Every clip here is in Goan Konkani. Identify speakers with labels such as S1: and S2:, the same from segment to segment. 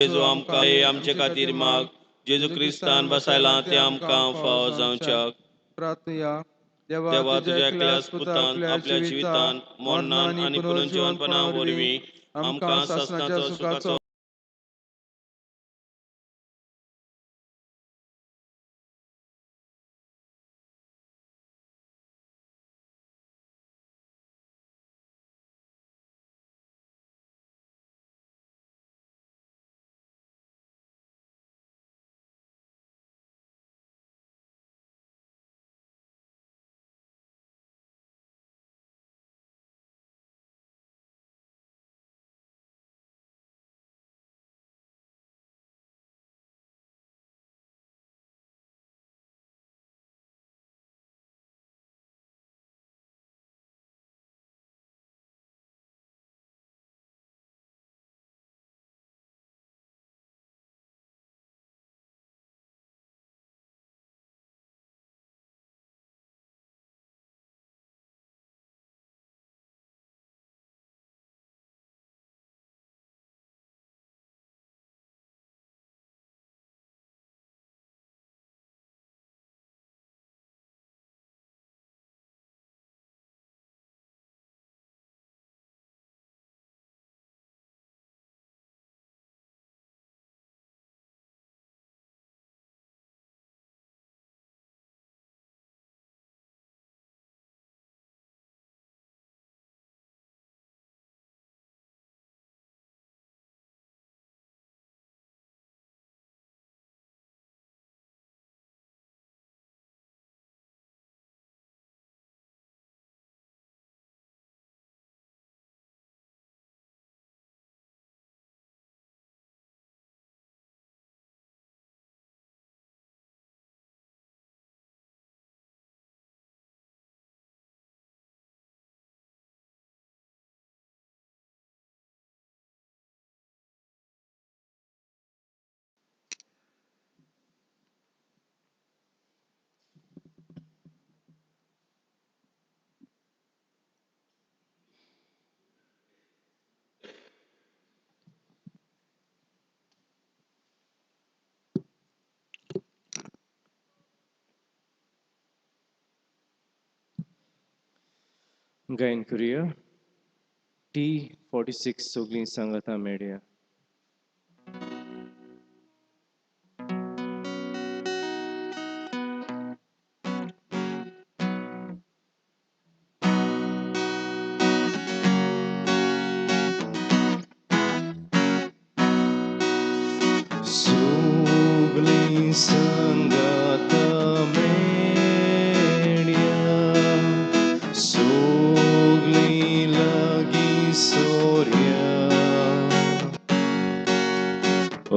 S1: जेजू आमकां आमचे खातीर माग, जेजू क्रिस्तान बसायलां तें आमकां फावो जावच्याक.
S2: प्रार्थया.
S1: देवा, तुज्या एकल्याच पुतान आपल्या जिवितान, मरणान आनी पुनर्जिवनपणा वरवीं आमकां सासणाचो सुखाचो
S3: गायन करुया T46 सगळीं सांगाता मेळया. सगळीं सांगाता मेळया, सगळीं लागीं सोरया,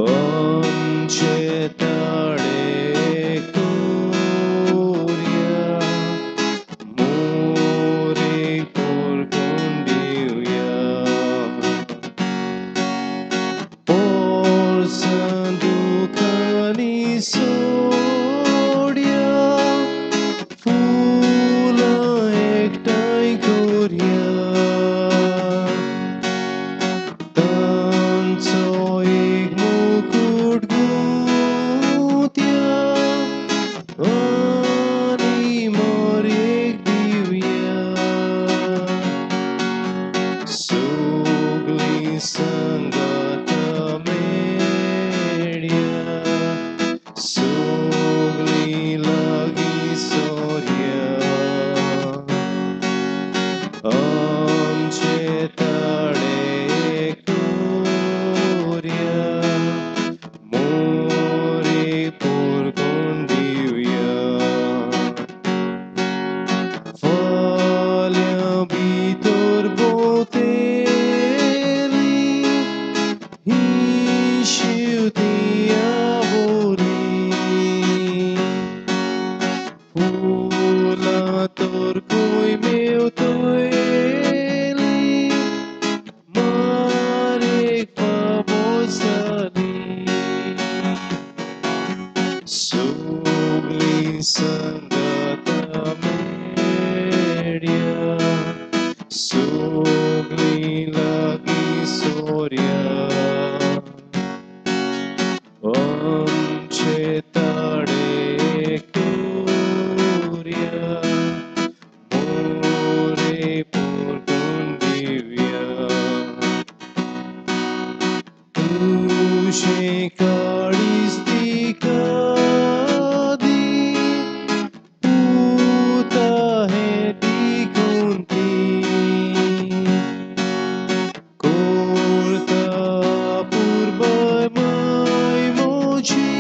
S3: आमचे ताळे करुया, मोरे पोरकून दिवया. पोरसां दुखांनी सोडया, फुलां एकठांय करुया, तांचो एक मुकूट गुंतया आनी मोरेक दिवया. सगळीं सांगाता मेळया, सगळीं लागीं सोरया, आमचे ताळे करुया, मोरे पोरकून दिवया. फाल्यां भितर भोंवतली ही शेवतीं आवोली, फुलां तर खंय मेवतली, मारेक फावो जाली. सगळीं सांगाता मेळया, सगळीं लागीं सोरया, आमचे ताळे कुर्या मोरे पुरगुण दिव्या तुझे काळीज दी पूता हे ती कोणती कोर्ता पूर्वमय मोजी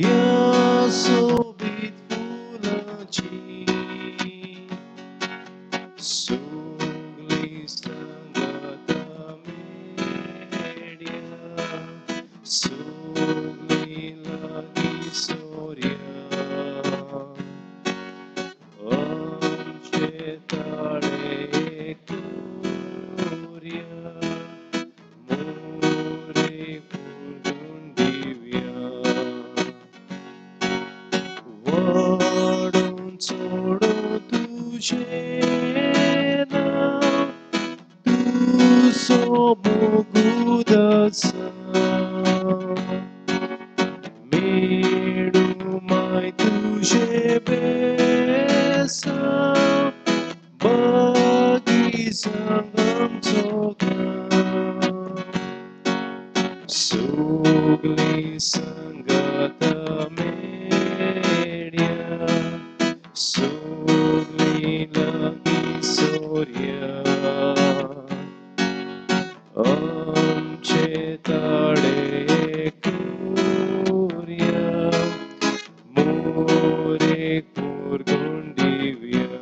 S3: या सोबीत फुलाची सगळी संगत मेड्या सगळी लागी सोर्या आमचे ताळे कुर्या मोरे पुरगुण दिव्या वाडून सोडून तुझे नाव तू सोमोगुदासा मेडू माय तुझे बेसा बागी सांगम चोका सगळी संगत मेड्या सगळी लागी सोर्या आमचे ताळे कुर्या मोरे पुरगुण दिव्या.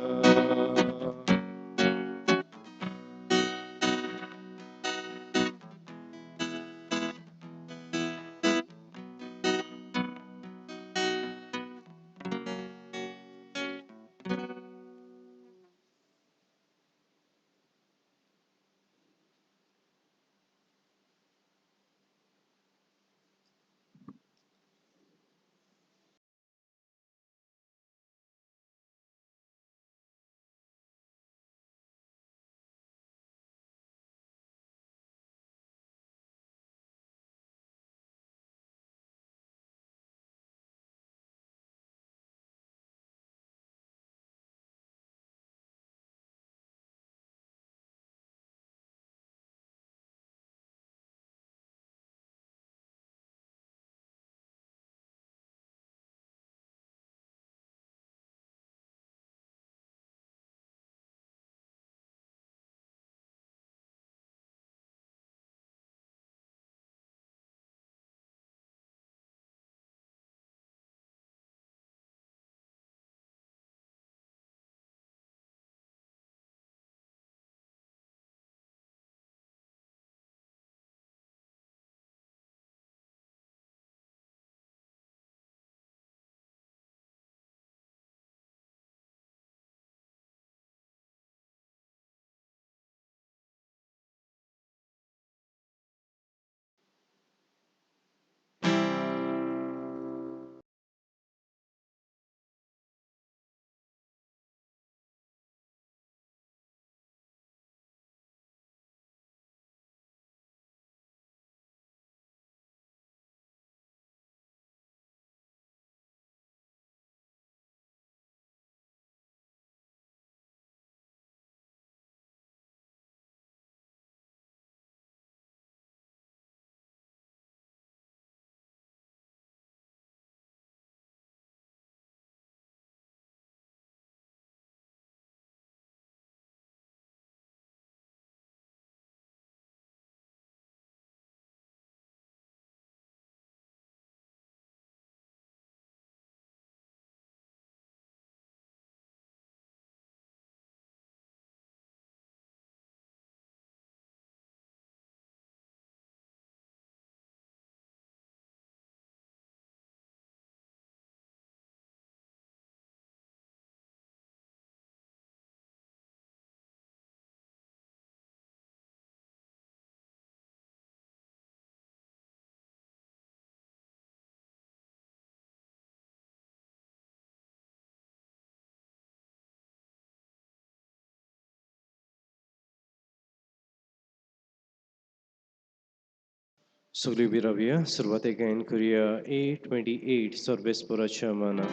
S3: सगळी उबी रावया. सुरवातेक गायन करुया 828 सर्वेस्पोराच्या माना.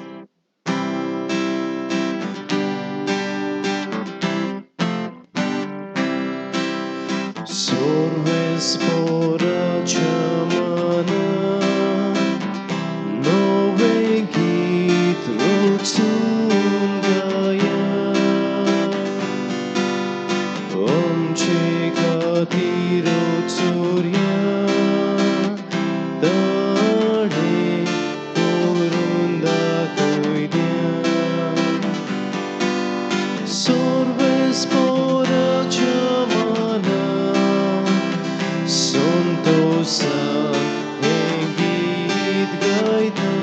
S3: सर्वेस्पोराच्या माना नवे गीत रचून गाया, आमचे खातीर चोरया ताणें करून दाखयल्या. सर्वेस्पोराच्या माना संतोषान हें गीत गायता.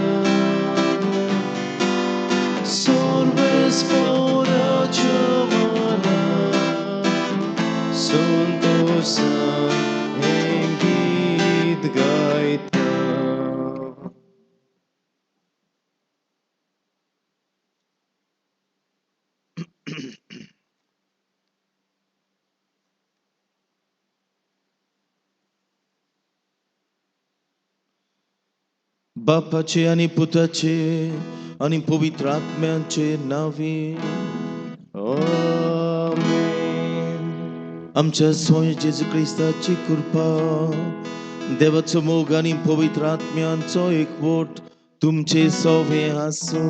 S3: सर्वेस्पोराच्या माना संतोषान हें गीत गायता.
S2: बापाचे आणि पुताचे आणि पवित्र आत्म्याचे नावे.
S3: आमेन.
S2: आमच्या स्वामी जेजू क्रिस्ताची कृपा, देवाचो मोग आणि पवित्र आत्म्यांचो एकवट तुमचे सवे आसूं.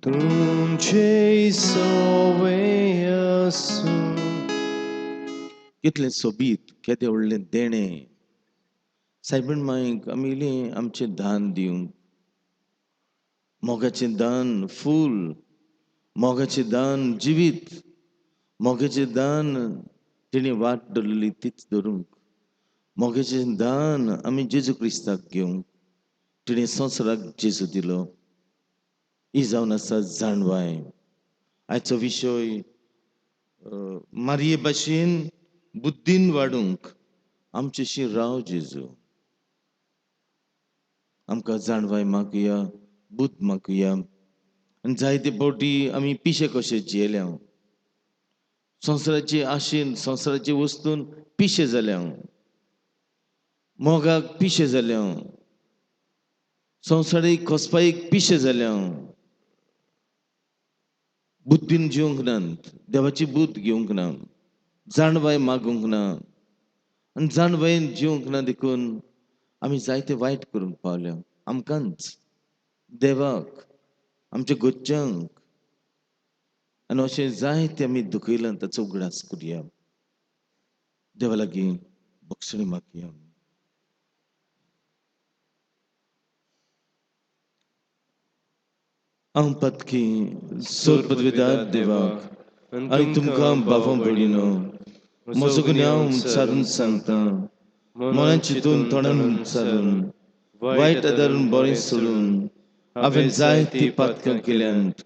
S3: तुमचे सवे आसूं.
S2: कितलें सोबीत, केदें व्हडलें देणें सायबीण माईक आमी इल्लें आमचें दान दिवंक. मोगाचें दान फूल, मोगाचें दान जिवीत, मोगाचें दान तिणें वाट धरलेली तीच धरूंक, मोगाचें दान आमी जेजू क्रिस्ताक घेवंक. तिणें संवसाराक जेजू दिलो. ही जावन आसा जाणवाय. आयचो विशय मारये भाशेन बुद्दीन वाडूंक आमचेशी राव जेजू. आमकां जाणवाय मागया, बुद्द मागया. आनी जायते फावटी आमी पिशे कशे जियेल्या, संवसाराचे आशेन, संवसाराचे वस्तून पिशे जाल्या, मोगाक पिशे जाल्या, संवसारीक खोसपाईक पिशे जाल्या. बुद्दीन जिवंक नात, देवाची बुद्द घेवंक ना, जाणवाय मागूंक ना. आनी जाणवायेन जिवंक ना देखून आमी जायते वायट करूंक पावल्या आमकांच, देवाक, आमच्या घरच्यांक. आनी अशें जायते आमी दुखयलां, ताचो उगडास करुया. देवा लागीं बक्षणी मागया. हांव पातकी सोर पदवीदार देवाक आनी तुमकां बाबा भयणीनो म्हजो गुन्यांव उच्चारून सांगता. मनान चिंतून, तोंडान उच्चारून, वायट आदारून बरें सोडून हांवें जायतीं पातकां केल्यांत.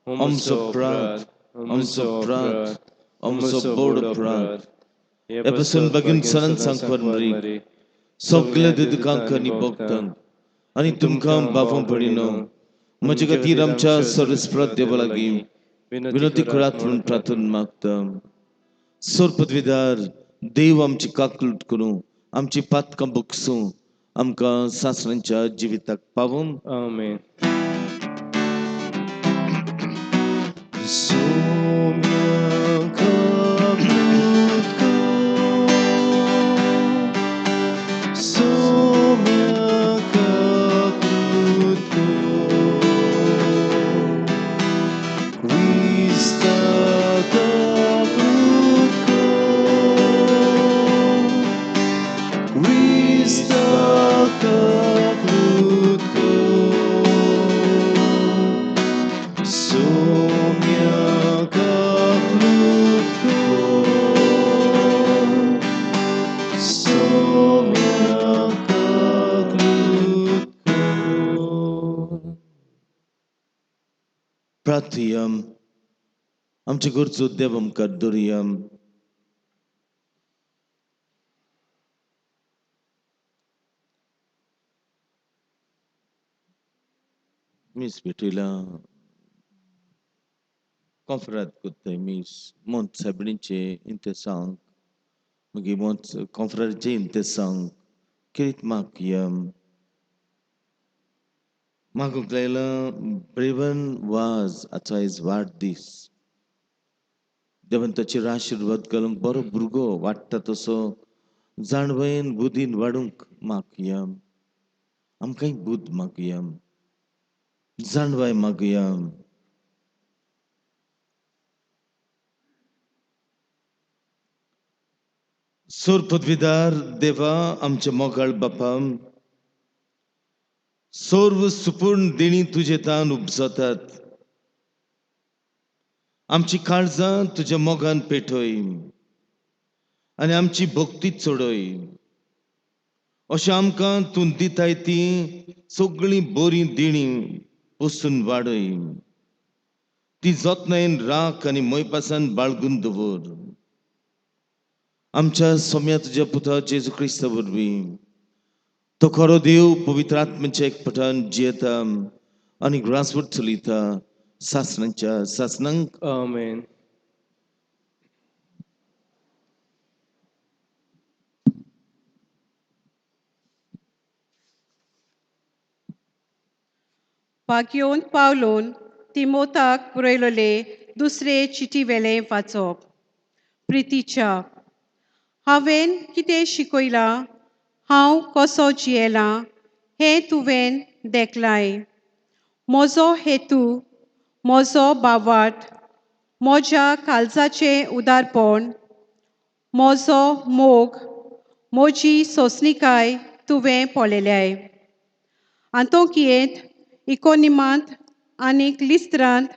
S2: आमचो अपराध, आमचो अपराध, आमचो बोड अपराध. हे पासून बेगीन सरान सांगपाक मरी सगल्या दुदकांक आनी भोगतांक आनी तुमकां बाबा भयणीनो म्हजे खातीर आमच्या सर्वेस्परात देवा लागीं विनंती करात म्हूण प्रार्थना मागता. सोर पदवीदार देव आमची काकलूट करूं, आमची पातकां बगसूं, आमकां सासणांच्या जिविताक पावूं.
S3: आमेन. सोम्या काकलूट कर, सोम्या काकलूट कर, क्रिस्ता काकलूट कर, क्रिस्ता काकलूट कर, सोम्या काकलूट कर, सोम्या काकलूट कर.
S2: प्रार्थया. आमचे गरजो देव आमकां दरया. मीस भेटयला, कॉफराद करताय मीस मोंत सायबिणीचें इंतेसांक, मागीर मोंत कॉफराचें इंतेसांक, खेरीत मागया. मागूंक लायला ब्रेवन वाज हाचो आयज वाडदीस. देवान ताचेर आशिर्वाद घालूंक बरो भुरगो वाडटा तसो जाणवयन बुदीन वाडूंक मागया. आमकांय बुद्द मागया, जाणवाय मागया. सोर पदवीदार देवा, आमच्या मोगाळ बापा, सर्व सुपूर्ण देणी तुजे तान उपजतात. आमची काळजां तुज्या मोगान पेटय आनी आमची भक्ती चडय. अशें आमकां तूं दिताय ती सगळीं बरीं देणीं पसून वाडय. ती जतनायेन राख आनी मोयपासान बाळगून दवर. आमच्या सोम्या तुज्या पुता जेजू क्रिस्ता वरवीं, तो खरो देव पवित्र आत्म्याच्या एकपटान जियेता आनी ग्रासवट चलयता सासणांच्या सासणांक.
S3: आमेन.
S4: भाग्योन पावलोन तिमोताक बरयलोले दुसरे चिटी वेलें वाचप. प्रितीच्या, हांवें कितें शिकयलां, हांव कसो जियेलां हें तुवें देखलाय. म्हजो हेतू, म्हजो बावाट, म्हज्या काळजाचें उदारपण, म्हजो मोग, म्हजी सोंसणिकाय तुवें पळयल्याय. आंतोकियेंत, इकोनिमांत आनी लिस्त्रांत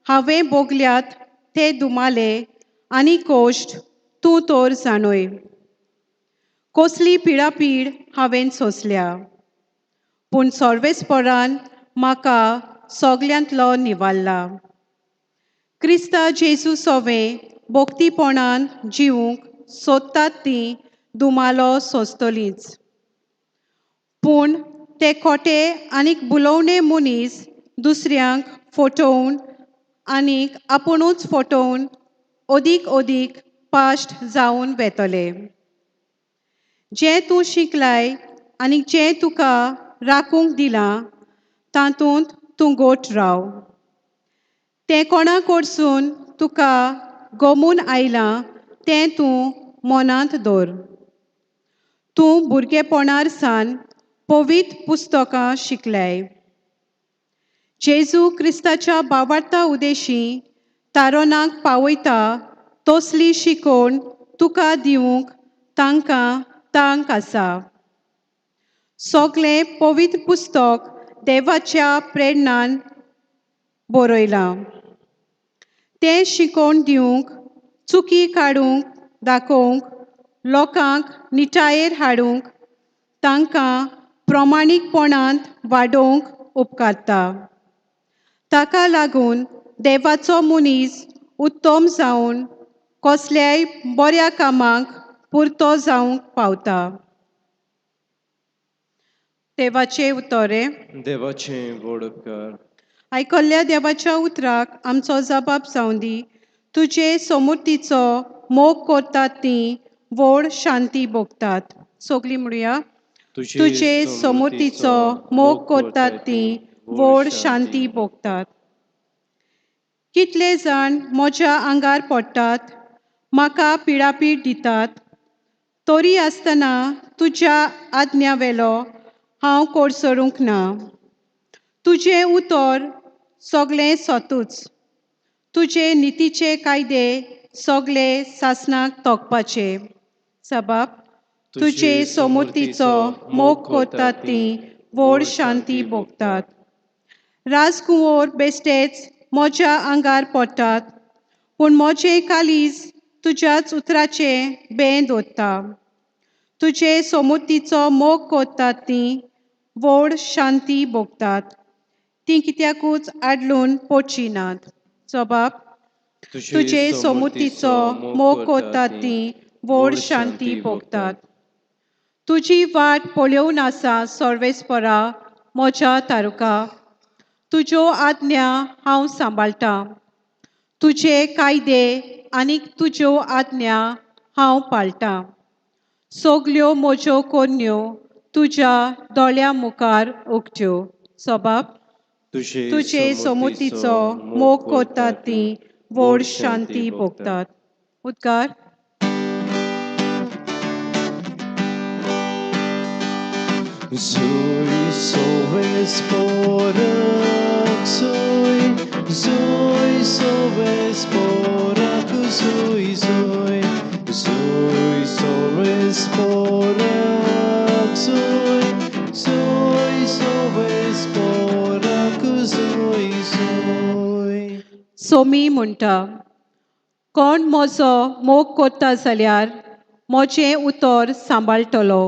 S4: हांवें भोगल्यात ते दुमाले आनी कोश्ट तूं तर जाणय. कसली पिडापीड हांवें सोंसल्या, पूण सर्वेस्परान म्हाका सगल्यांतलो निवारला. क्रिस्ता जेजू सोवें भक्तीपणान जिवूंक सोदतात ती दुमालो सोंसतलीच. पूण ते खोटे आनीक बुलोवणे मनीस दुसऱ्यांक फटोवन आनीक आपुणूच फटोवन अदीक अदीक पाश्ट जावन वेतले. जें तूं शिकलाय आनी जें तुका राखूंक दिलां तातूंत तूं गोट राव. तें कोणा कडसून तुका गमून आयलां तें तूं मनांत दवर. तूं भुरगेपणार सान पवित्र पुस्तकां शिकलाय. जेजू क्रिस्ताच्या बावार्ता उदेशी तारोनाक पावयता तसली शिकोवण तुका दिवंक तांकां तांक आसा. सगळें पवित्र पुस्तक देवाच्या प्रेरणान बरयलां. तें शिकोवन दिवंक, चुकी काडूंक दाखोवंक, लोकांक निटायेर हाडूंक, तांकां प्रमाणीकपणांत वाडोवंक उपकारता. ताका लागून देवाचो मनीस उत्तम जावन कसल्याय बऱ्या कामाक पुरतो जावंक पावता. देवाचें उतरें.
S3: देवाचें व्हड उपकार.
S4: आयकल्ल्या देवाच्या उतराक आमचो जबाब जावं दी. तुजे सोमुर्तीचो मोग करतात ती व्हड शांती भोगतात. सगलीं म्हणुया, तुजे सोमुर्तीचो मोग करतात ती व्हड शांती भोगतात. कितले जाण म्हज्या आंगार पडटात, म्हाका पिडापीड दितात, तरी आसतना तुज्या आज्ञा वेलो हांव कोडसरूंक ना. तुजें उतर सगळें सतूच, तुजे नितीचे कायदे सगळे सासणाक तोखपाचे. सबाब, तुजे सोमुर्तीचो मोग करतात ती व्हड शांती भोगतात. राजकुंवर बेश्टेच म्हज्या आंगार पडटात, पूण म्हजें काळीज तुज्याच उतराचें बें दवरता. तुजे सोमुर्तीचो मोग करतात ती व्हड शांती भोगतात. ती कित्याकूच आडलून पडची नात. जबाब, तुजे सोमुर्तीचो मोग करतात ती व्हड शांती भोगतात. तुजी वाट पळोवन आसा सर्वेस्परा म्हज्या तारुका. तुज्यो आज्ञा हांव सांबाळटां. तुजे कायदे आनीक तुज्यो आज्ञा हांव पाळटां. सगल्यो म्हज्यो कोन्यो तुज्या दोळ्या मुखार उगच्यो. सोबाब तुजे सोमुतीचो मोग करतात ती व्हड शांती भोगतात. उद्गार.
S2: Zoi soves porak zoi, zoi soves porak zoi zoi, zoi soves porak zoi, zoi soves porak zoi zoi.
S4: Somi म्हणटा, कोण म्हजो मोग करता जाल्यार म्हजें उतर सांबाळटलो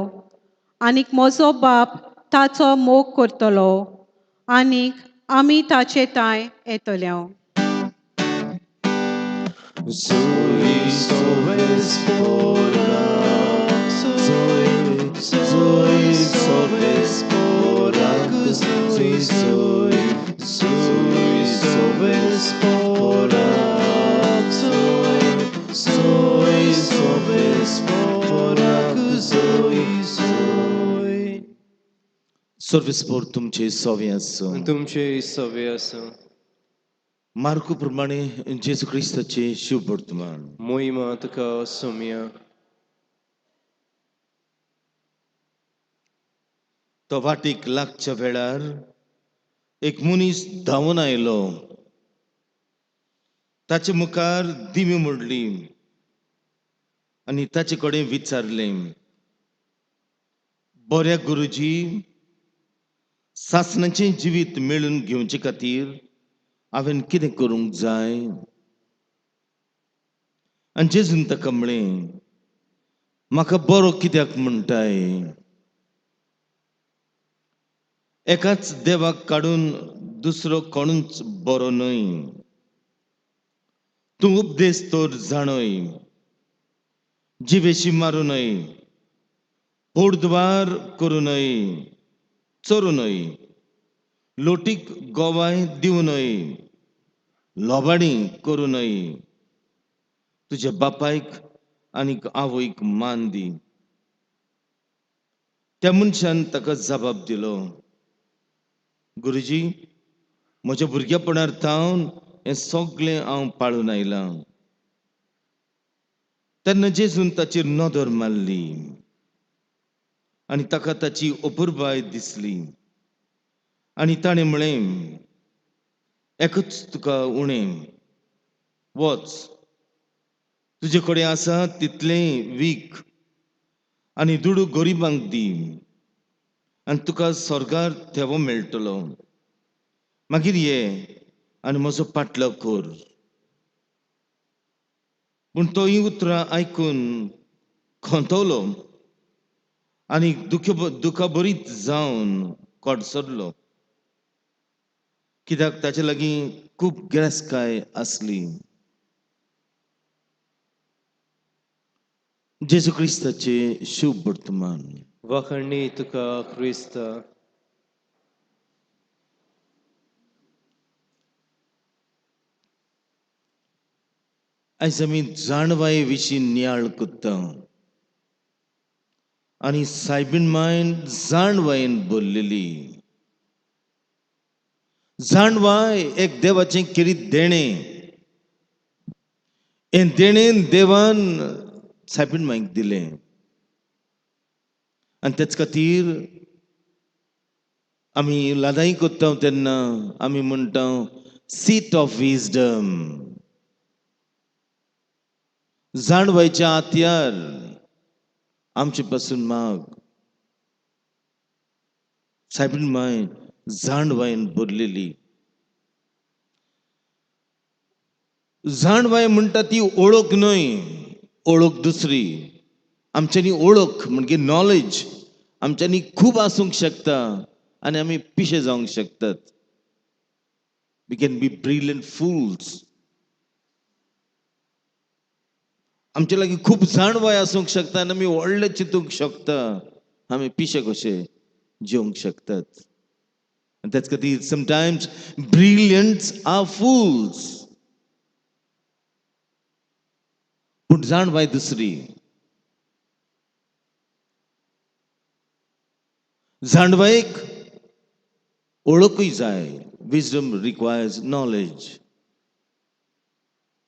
S4: आनीक म्हजो बाप ताचो मोग करतलो आनीक आमी ताचे तांय येतले.
S2: Zoi soves porak zoi, zoi soves porak zoi zoi, zoi soves porak zoi, zoi soves porak zoi zoi. Service por तुमचे सवे आसूं.
S3: तुमचे सवे आसूं.
S2: मार्कू प्रमाणे जेजू क्रिस्ताचे शुभ वर्तमान.
S3: मोहिमा तुका सोम्या.
S2: तो वाटेक लागच्या वेळार एक मनीस धांवून आयलो, ताचे मुखार दिमी मोडली आनी ताचे कडेन विचारलें, बऱ्या गुरुजी, सासणाचें जिवीत मेळून घेवचे खातीर हांवें कितें करूंक जाय? आनी जेजून ताका म्हणलें, म्हाका बरो कित्याक म्हणटाय? एकाच देवाक काडून दुसरो कोणूच बरो न्हय. तूं उपदेश तर जाणय, जिवेशी मारूं न्हय, पोडद्वार करूं न्हय, चोरूं न्हय, लोटीक गोवाय दिवं न्हय, लोबाणी करूं न्हय, तुज्या बापायक आनीक आवयक मान दी. त्या मनशान ताका जबाब दिलो, गुरुजी, म्हज्या भुरगेपणार थावन हें सगळें हांव पाळून आयलां. तेन्ना जेजून ताचेर नदर मारली आनी ताका ताची अपुरबाय दिसली आनी ताणें म्हणलें, एकूच तुका उणें, वच, तुजे कडेन आसा तितलें वीक आनी दुडू गरिबांक दी आनी तुका स्वर्गार थेवो मेळटलो. मागीर ये आनी म्हजो पाटलाव कर. पूण तो हीं उतरां आयकून खंतवलो आनी दुखा बरीत जावन कडसरलो, कित्याक ताचे लागीं खूब गिरेस्तकाय आसली. जेजू क्रिस्ताचे शुभ वर्तमान.
S3: वाखणी तुका क्रिस्ता.
S2: आयज आमी जाणवाये विशीं नियाळ करता आनी सायबीण मायन जाणवायेन भरलेली. जाणवाय एक देवाचें खेरीत देणें. हें देणें देवान सायबीण मायक दिलें आनी तेच खातीर आमी लादाई करता तेन्ना आमी म्हणटा सीट ऑफ विजडम, जाणवायच्या हत्यार आमचे पासून माग. सायबीण माय जाणवायन भरलेली. जाणवाय म्हणटा ती ओळख न्हय, ओळख दुसरी. आमच्यांनी ओळख म्हणजे नॉलेज आमच्यांनी खूब आसूंक शकता आनी आमी पिशे जावंक शकतात. We can be brilliant fools. आमचे लागीं खूब जाणवाय आसूंक शकता आनी आमी व्हडले चिंतूंक शकता, आमी पिशे कशे जिवंक शकतात. आनी तेच खातीर समटायम्स ब्रिलियंट्स are fools. पूण जाणवाय दुसरी. जाणवायेक ओळखूय जाय. Wisdom requires knowledge,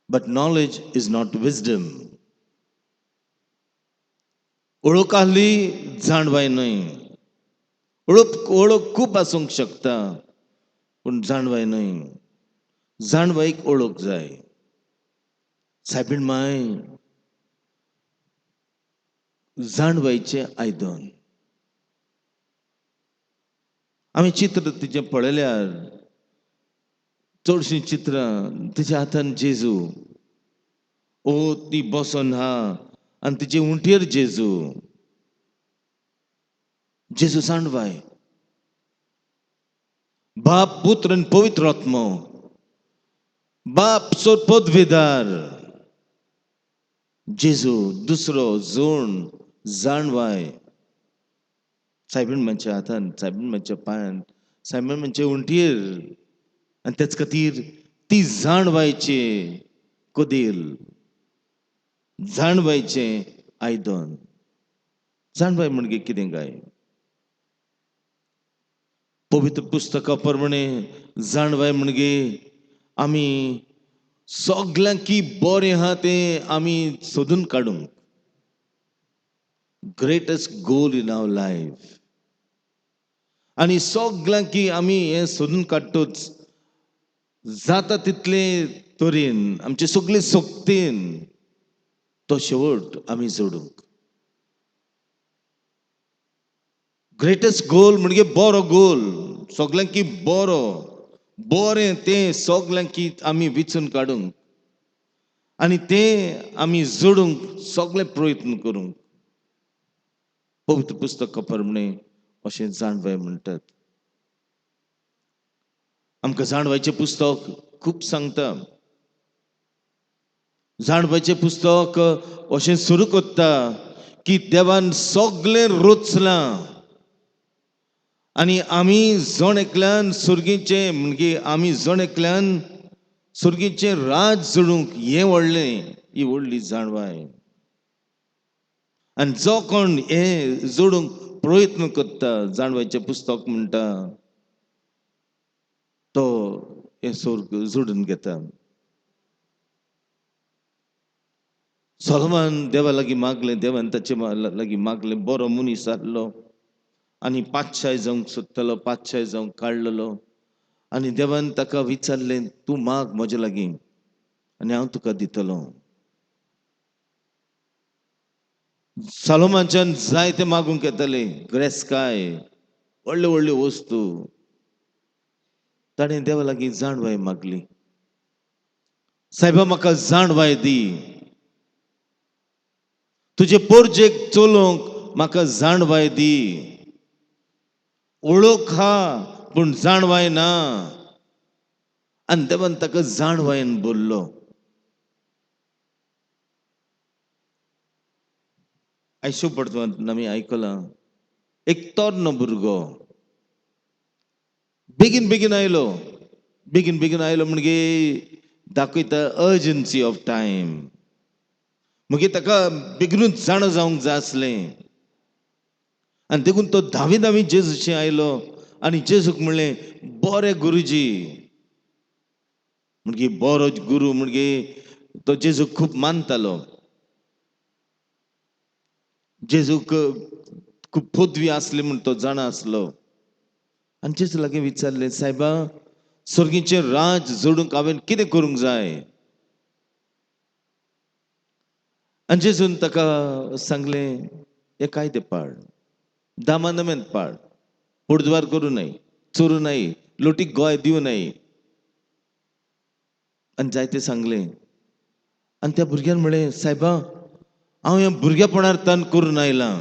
S2: but knowledge is not wisdom. ओळख आहली जाणवाय न्हय. ओळख ओळख खूब आसूंक शकता, पूण जाणवाय न्हय. जाणवायेक ओळख जाय. सायबीण माय जाणवायचें आयदन. आमी चित्र तिचें पळयल्यार, चडशीं चित्रां तिच्या हातान जेजू, ओ ती बसोन हा आनी तिचे उंटयेर जेजू. जेजू जाणवाय. बाप, पुत्र आनी पवित्र आत्मो. बाप सोर पदवेदार, जेजू दुसरो जोण जाणवाय. सायबीण मांच्या हातान, सायबीण मांच्या पांयान, सायबीण मांचे उंटयेर. आनी तेच खातीर ती जाणवायचे कदेल, जाणवायचें आयदन. जाणवाय म्हणजे कितें काय? पवित्र पुस्तका प्रमाणे जाणवाय म्हणजे आमी सगल्यांकी बरें आहा तें आमी सोदून काडूंक, greatest goal in our life. आनी सगल्यांकी आमी हें सोदून काडटूच जाता तितले तरेन, आमचे सगळे शक्तीन तो शेवट आमी जोडूंक. ग्रेटस्ट गोल म्हणजे बरो गोल, सगल्यांकी बरो, बरें तें सगल्यांकी आमी विचून काडूंक आनी तें आमी जोडूंक सगळे प्रयत्न करूंक. पवित्र पुस्तका प्रमाणे अशें जाणवाय म्हणटात. आमकां जाणवायचें पुस्तक खूब सांगता. जाणवायचें पुस्तक अशें सुरू करता की देवान सगळें रचलां आनी आमी जण एकल्यान सुर्गीचें, म्हणजे आमी जण एकल्यान सुर्गीचें राज जोडूंक हें व्हडलें, ही व्हडली जाणवाय. आनी जो कोण हें जोडूंक प्रयत्न करता, जाणवायचें पुस्तक म्हणटा, तो हें स्वर्ग जोडून घेता. सोलोमन देवा लागीं मागलें, देवान ताचे लागीं मागलें. बरो मनीस आहलो आनी पातशाय जावंक सोदतालो, पातशाय जावंक काडलेलो. आनी देवान ताका विचारलें, तूं माग म्हजे लागीं आनी हांव तुका दितलो. सोलोमनाच्यान जाय तें मागूंक येतालें, ग्रेसकाय, व्हडल्यो व्हडल्यो वस्तू. ताणें देवा लागीं जाणवाय मागली. सायबा, म्हाका जाणवाय दी, तुजे पोरजेक चलोवंक म्हाका जाणवाय दी. ओळख हा पूण जाणवाय ना. आनी देवान ताका जाणवायन बोल्लो. आयशो पडतो आमी आयकलां, एक तरणो भुरगो बेगीन बेगीन आयलो. बेगीन बेगीन आयलो म्हणजे दाखयता अर्जन्सी ऑफ टायम. मागीर ताका बेगीनूच जाणा जावंक जाय आसलें आनी देखून तो धावी धावी जेजूशी आयलो आनी जेजूक म्हणलें, बरे गुरुजी. म्हणजे बरो गुरू म्हणजे तो जेजूक खूब मानतालो. जेजूक खूब पदवी आसली म्हूण तो जाणा आसलो. आनी जेजू लागीं विचारलें, सायबा, सर्गीचें राज जोडूंक हांवें कितें करूंक जाय? आनी जेजून ताका सांगलें, हे कायदे पाळ, दामानमेंत पाळ, पुडद्वार करूं नये, चोरूं नये, लोटीक गोंय दिवं नये, आनी जायतें सांगलें. आनी त्या भुरग्यान म्हणलें, सायबा, हांव ह्या भुरगेपणार तान करून आयलां.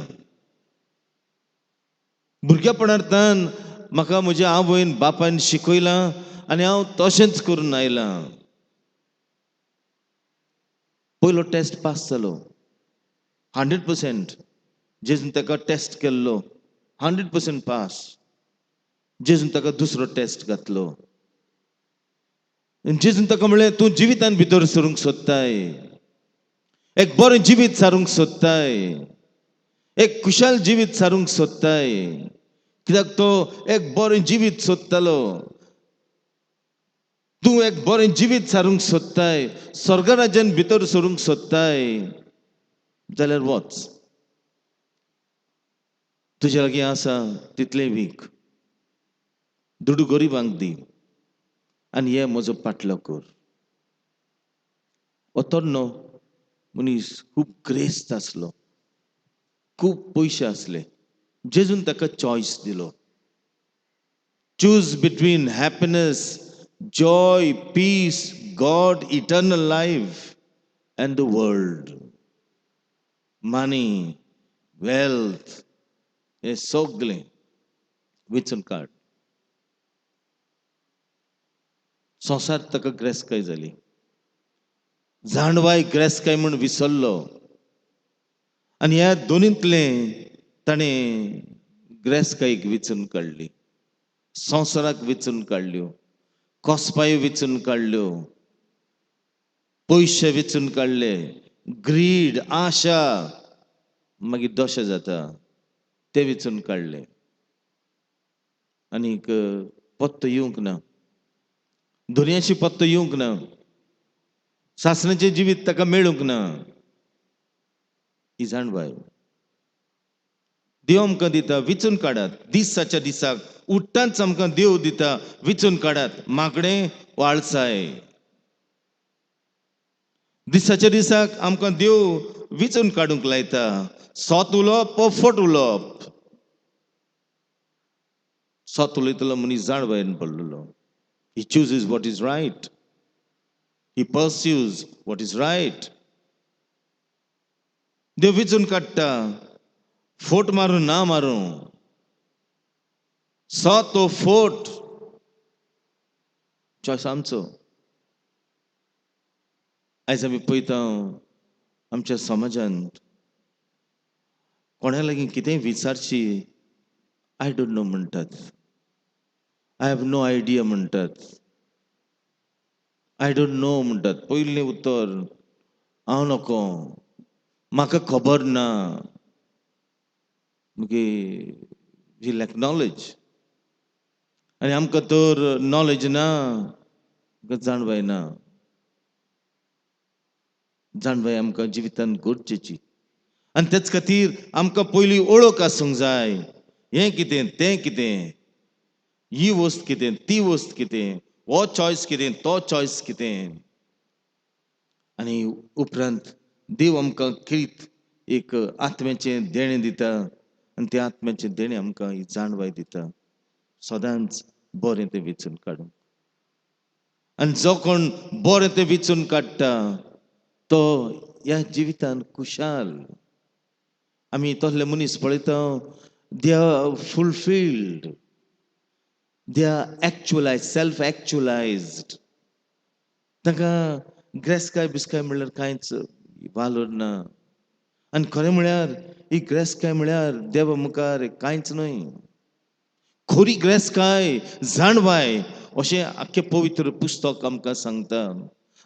S2: भुरगेपणार तान म्हाका म्हज्या आवयन बापायन शिकयलां आनी हांव तशेंच करून आयलां. पयलो टेस्ट पास जालो 100%. जेजून ताका टेस्ट केल्लो 100% पास. जेजून ताका दुसरो टेस्ट घातलो. जेजून ताका म्हणलें, तूं जिवितान भितर सरूंक सोदताय, एक बरें जिवीत सारूंक सोदताय, एक खुशाल जिवीत सारूंक सोदताय, कित्याक तो एक बरें जिवीत सोदतालो. तूं एक बरें जिवीत सारूंक सोदताय, स्वर्गराज्यान भितर सरूंक सोदताय जाल्यार वच, तुज्या लागीं आसा तितलें वीक, दुडू गरिबांक दी आनी हे म्हजो पाटलो कर. हो तरनो मनीस खूब ग्रेस्त आसलो, खूब पयशे आसले. जेजून ताका चॉयस दिलो, choose between happiness, joy, peace, God, eternal life and the world, money, wealth, हें सगलें विचून काड. संवसार ताका ग्रेसकाय जाली, जाणवाय ग्रेसकाय म्हूण विसरलो आनी ह्या दोनींतलें ताणें ग्रेसकायेक विचून काडली, संवसाराक विचून काडल्यो, कोसपायो विचून काडल्यो, पयशे विचून काडले, ग्रीड, आशा, मागीर दशा जाता ते विचून काडले आनीक पत्तो येवंक ना, धुन्याची पत्तो येवंक ना, सासणाचें जिवीत ताका मेळूंक ना. ही जाणवाय देव आमकां दिता, विचून काडात. दिसाच्या दिसाक उठ्ठांच आमकां देव दिता, विचून काडात मागणें वाळसाय. दिसाच्या दिसाक आमकां देव विचून काडूंक लायता, सत उलोवप वो फट उलोवप. सत उलयतलो मनीस जाणवायेन पडलेलो. He chooses what is right. He pursues what is right. देव विचून काडटा, फोट मारूं ना मारूं, सत वो फोट, चॉयस आमचो. आयज आमी पळयता आमच्या समाजांत कोणा लागीं कितेंय विचारची, I don't know म्हणटात, I have no idea म्हणटात, I don't know म्हणटात. पयलें उतर हांव नको, म्हाका खबर ना, मागीर we lack knowledge. आनी आमकां तर नॉलेज ना, आमकां जाणवाय ना. जाणवाय आमकां जिवितांत गरजेची आनी तेच खातीर आमकां पयलीं ओळख आसूंक जाय, हें कितें तें कितें, ही वस्त कितें ती वस्त कितें, हो चॉयस कितें तो चॉयस कितें. आनी उपरांत देव आमकां खेरीत एक आत्म्याचें देणें दिता आनी त्या आत्म्याचें देणें आमकां ही जाणवाय दिता, सदांच बरें तें विचून काडूंक. आनी जो कोण बरें तें विचून काडटा तो ह्या जिवितान खुशाल. आमी तसले मनीस पळयता, they are fulfilled, they are actualise, self actualised. तांकां ग्रेसकाय बिस्काय म्हणल्यार कांयच वालोर ना. आनी खरें म्हळ्यार ही ग्रेसकाय म्हळ्यार देवा मुखार कांयच न्हय. खरी ग्रेसकाय जाणवाय अशें आख्खें पवित्र पुस्तक आमकां सांगता.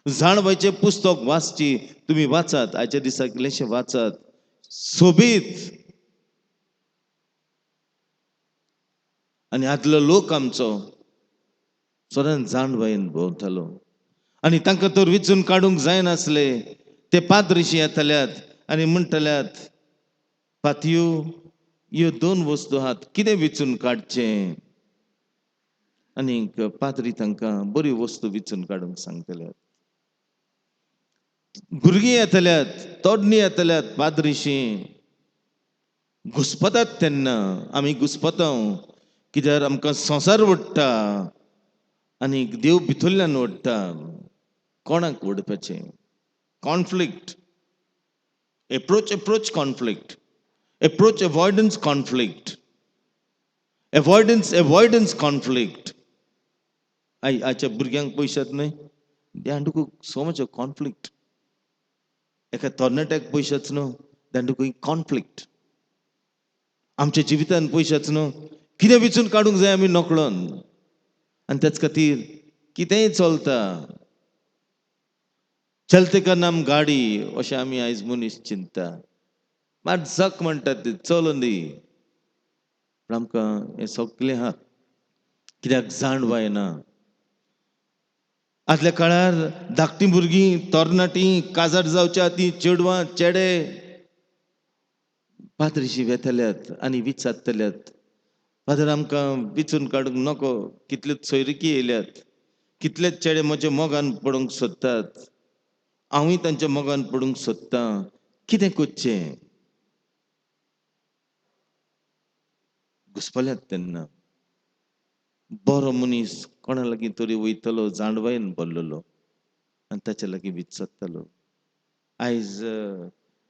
S2: जाणवायचें पुस्तक वाचची, तुमी वाचात, आयच्या दिसाक इल्लेशें वाचात, सोबीत. आनी आदलो लोक आमचो सदांच जाणवायेन भोंवतालो आनी तांकां तर विचून काडूंक जायनासले. ते पाद्रिशी येताल्यात आनी म्हणटल्यात, पातयो ह्यो दोन वस्तू आहात, कितें विचून काडचें? आनीक पाद्री तांकां बरी वस्तू विचून काडूंक सांगतल्यात. भुरगीं येतल्यात, तोडणी येतल्यात, पाद्रिशी घुस्पतात. तेन्ना आमी घुस्पता कित्याक आमकां संवसार ओडटा आनी देव भितरल्यान ओडटा. कोणाक ओडपाचें? Conflict, approach approach conflict, approach avoidance conflict, avoidance avoidance conflict. आयच्या भुरग्यांक पयशात न्हय, they undergo so much of conflict. एका तरणाट्याक पयशाच न्हू, they undergo conflict. आमच्या जिवितान पयशाच न्हू, कितें विचून काडूंक जाय आमी नकळोन. आनी तेच खातीर कितेंय चलता, चलते का नाम गाडी अशें आमी आयज मनीस चिंता. मात जक म्हणटात ते चलून दी. पूण आमकां हें सगळें आहा कित्याक जाणवाय ना. आदल्या काळार धाकटीं भुरगीं, तरणाटीं काजार जावच्या आदीं चेडवां चेडे पाद्रीशी वेतल्यात आनी विचारतल्यात, फादर आमकां विचून काडूंक नको, कितल्योच सोयरिकी येयल्यात, कितलेच चेडे म्हज्या मोगान पडूंक सोदतात, हांवूय तांच्या मोगान पडूंक सोदतां, कितें करचें? घुसपल्यात तेन्ना बरो मनीस कोणा लागीं तरी वयतलो जाणवायेन भरलेलो आनी ताच्या लागीं विचारतलो. आयज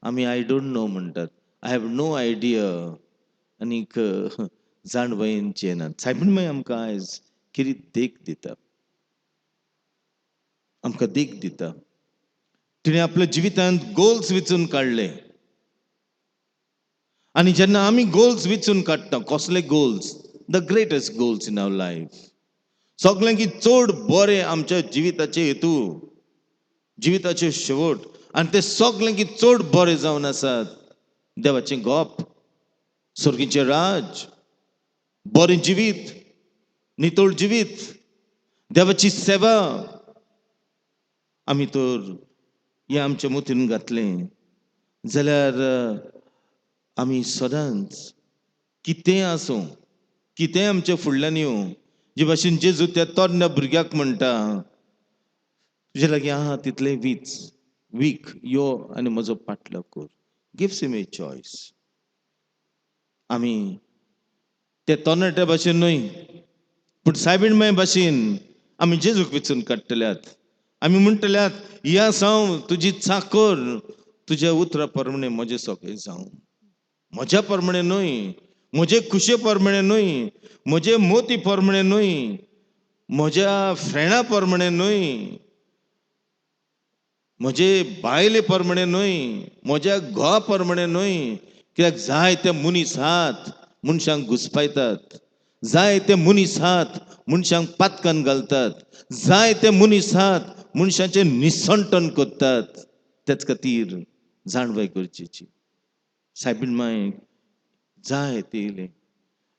S2: आमी I don't know म्हणटात, I have no idea, आनीक जाणवायेन येनात. सायबीण माई आमकां आयज कितें देख दिता, आमकां देख दिता. तिणें आपल्या जिवितांत गोल्स विचून काडले आनी जेन्ना आमी गोल्स विचून काडटा, कसले goals? The greatest goals in our life, सगळ्यांकी चड बरें आमच्या जिविताचे हेतू, जिविताचे शेवट, आनी ते सगळ्यांकी चड बरे जावन आसात देवाचें गोप, सर्गीचें राज, बरें जिवीत, नितळ जिवीत, देवाची सेवा. आमी तर हें आमच्या मतीन घातलें जाल्यार आमी सदांच कितेंय आसूं, कितेंय आमच्या फुडल्यान येवं, जे भाशेन जेजू त्या तरण्या भुरग्याक म्हणटा, तुजे लागीं आहा तितलें वीच वीक, यो आनी म्हजो पाटलाव कर. Gives him a choice. आमी ते तरणाट्या भाशेन न्हय, पूण सायबीण माय भाशेन आमी जेजूक विचून काडटल्यात. आमी म्हणटल्यात, या साव तुजी चाकर, तुज्या उतरा प्रमाणे म्हजें सगळें जावं, म्हज्या प्रमाणे न्हय, म्हजे खुशे प्रमाणे न्हय, म्हजे मोती प्रमाणे न्हय, म्हज्या फ्रेंडा प्रमाणे न्हय, म्हजे बायले प्रमाणे न्हय, म्हज्या घोवा प्रमाणे न्हय. कित्याक जाय ते मनीस हात मनशांक घुसपायतात, जाय ते मनीस हात मनशांक पातकान घालतात, जाय ते मनीस हात मनशांचें निसंटन करतात. तेच खातीर जाणवाय गरजेची. सायबीण माय जाय ते येयलें,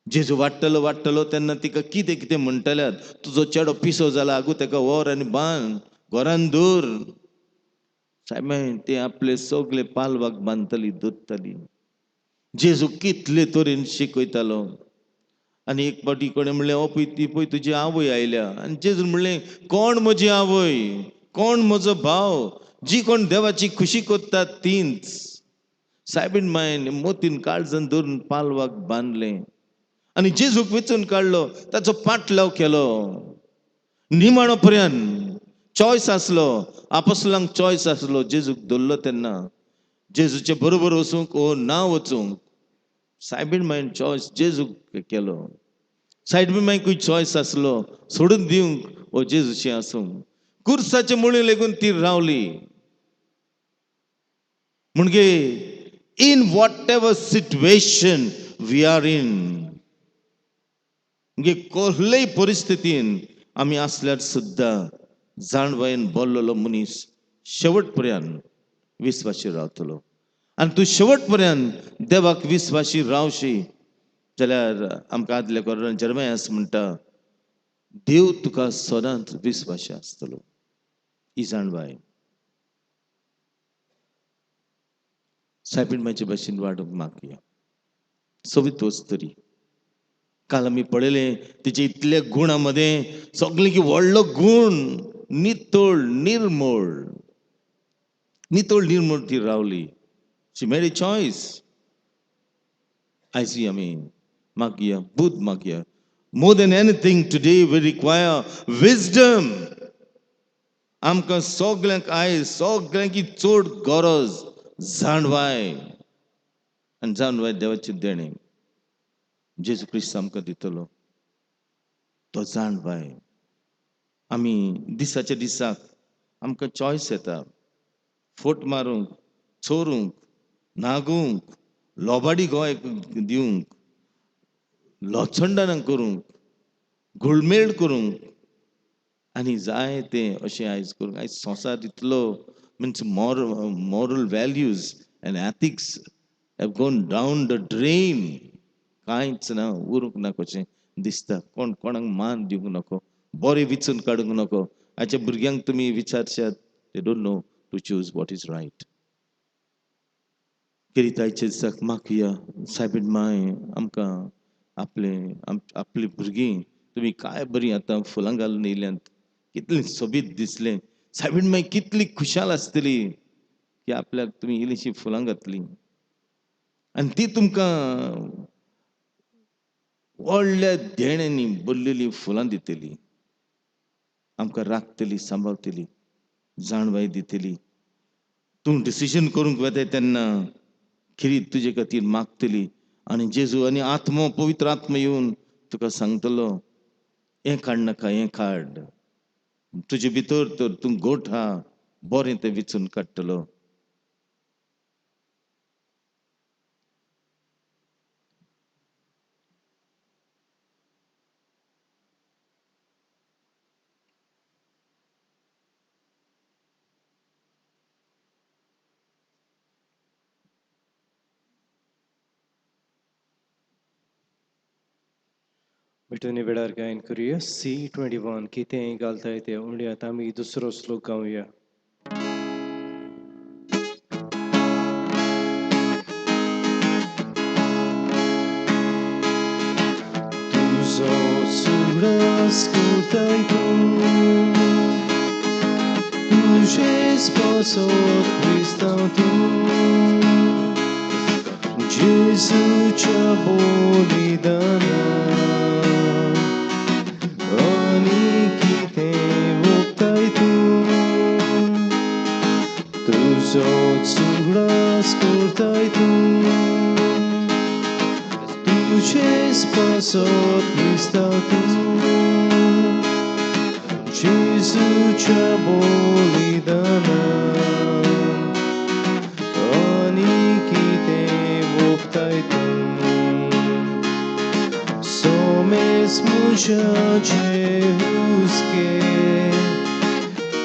S2: जेजू वाडटलो वाडटलो तेन्ना तिका कितें कितें म्हणटल्यात, तुजो चेडो पिसो जाला, आगो तेका व्हर आनी बांद, घरान दवर. सायबीण ते आपले सगळे पालवाक बांदतली, दोत्तली. जेजू कितले तरेन शिकयतालो. आनी एक फावटी कोणें म्हणलें, ओ पळय ती पळय तुजी आवय आयल्या. आनी जेजून म्हणलें, कोण म्हजी आवय, कोण म्हजो भाव? जी कोण देवाची खुशी करतात तींच. सायबीण मायन मोतीन काळजान धरून पालवाक बांदलें आनी जेजूक वेंचून काडलो, ताचो पाटलाव केलो निमाणो पर्यंत. चॉयस आसलो, आपोस्लांक चॉयस आसलो, जेजूक धरलो तेन्ना जेजूचे बरोबर वचूंक ओ ना वचूंक. सायबीण मायन चॉयस जेजूक केलो. सायबीण मायकूय चॉयस आसलो सोडून दिवंक ओ जेजूचें आसूंक. कुर्साचे मुळे लेगून ती रावली. म्हणजे in whatever situation we are in, म्हणजे कसलेय परिस्थितीन आमी आसल्यार सुद्दां जाणवायेन बोल्लेलो मनीस शेवट पर्यंत विस्वाशी रावतलो. आनी तूं शेवट पर्यंत देवाक विस्वाशी रावशी जाल्यार आमकां आदल्या कोरान जर्मयास म्हणटा, देव तुका सदांच विस्वाशी आसतलो. ही जाणवाय सायबीण मायचे भाशेन वाडूंक मागया. सोबीत वस्तरी काल आमी पळयलें, तिचे इतले गुणा मदें सगळें की व्हडलो गूण नितळ निर्मळ, नितळ निर्मळ ती रावली. She made a choice. आयज आमी मागया, बुद्द मागया. More than anything today we require wisdom. आमकां सगल्यांक आयज सगल्यांकी चड गरज जाणवाय, आनी जाणवाय देवाचें देणें जेजू क्रिस्त आमकां दितलो तो जाणवाय. आमी दिसाच्या दिसाक आमकां चॉयस येता, फोट मारूंक, चोरूंक, नागूंक, लोबाडी गोंय दिवंक, लोचंडनां करूंक, घुळमेळ करूंक, आनी जाय तें अशें आयज करूंक. आयज संवसार इतलो means moral values and ethics have gone down the drain. कांयच ना उरूंक ना कशें दिसता. कोण कोणाक मान दिवंक नको, बरें विचून काडूंक नको. आयच्या भुरग्यांक तुमी विचारशात, they don't know to choose what is right. किरितायचे दिसाक मागया, सायबीण माय आमकां आपले आपलीं भुरगीं तुमी काय बरीं आतां फुलां घालून येयल्यांत, कितलें सोबीत दिसलें. सायबीण माय कितली खुशाल आसतली की आपल्याक तुमी इल्लीशीं फुलां घातलीं आनी ती तुमकां व्हडल्या देण्यांनी भरलेलीं फुलां दितली, आमकां राखतली, सांबाळतली, जाणवाय दितली. तूं डिसिजन करूंक वताय तेन्ना खिरीत तुजे खातीर मागतली आनी जेजू आनी आत्मो पवित्र आत्मो येवन तुका सांगतलो, हें काडनाका, हें काड. तुजे भितर तर तूं गोठ आहा, बरें तें विचून काडटलो.
S3: भेटून वेळार गायन करूया C21 कितें घालताय तें उणयात आमी दुसरो श्लोक गावया. तुजो सुरस करताय तूं, तुजेच पासत क्रिस्तांव तूं, जेजूच्या बलिदानान आनी कितें ओंपताय तूं, तुजो सुरस करताय तूं, तुजेच पासत क्रिस्तांव तूं, जेजूच्या बलिदानान आनी कितें ओंपताय तूं. सोमेस म्हज्याचे हुस्के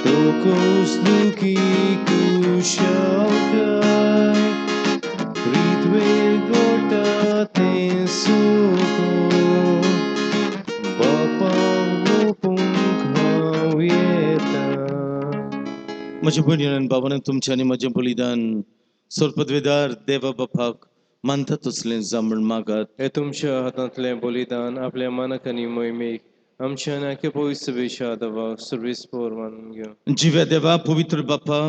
S3: तोकोस दुखी कुशालकाय पृथ्वेर गोटा तें सुको बापा ओपूंक हांव येता.
S2: म्हज्या भयणी आनी बाबांनो, तुमचें आनी म्हजें बलिदान सोरपदवेदार देवा बापाक मानता तसलें जावं म्हण मागात.
S3: हे तुमच्या हातांतलें बलिदान आपल्या मानक आनी मोहिमेक आमच्या आनी पवित्र सभेच्या देवाक सर्वेस्पोर मानून घेवं.
S2: जिव्या देवा पवित्र बापा,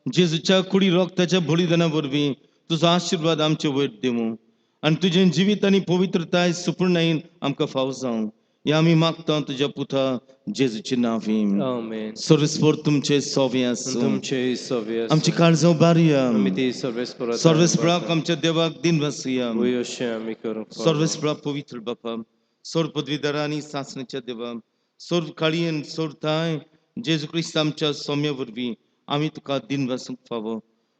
S2: जेजूच्या कुडी रोगताच्या बलिदाना वरवीं तुजो आशिर्वाद आमचे वयर दिवं आनी तुजें जिवीत आनी पवित्रताय सुपूर्णायेन आमकां फाव जावं, हें आमी मागता तुज्या पुता जेजूचे नांवीं.
S3: आमेन.
S2: सर्वेस्पोर तुमचे सोवे आसूं.
S3: तुमचे सवे आसूं.
S2: आमची काळजां बारया.
S3: आमी ती सर्वेस्पोराक
S2: सर्वेस्पराक आमच्या देवाक दिन वासुया.
S3: वय अशें आमी करूंक फावो.
S2: सर्वेस्परा पवित्र बापा, सोर पदवीधरा आनी सासणेच्या देवा, सोर काळयेन सोर थांय जेजू क्रिस्त आमच्या सोम्या वरवीं आमी तुका दिन वासूंक फावो.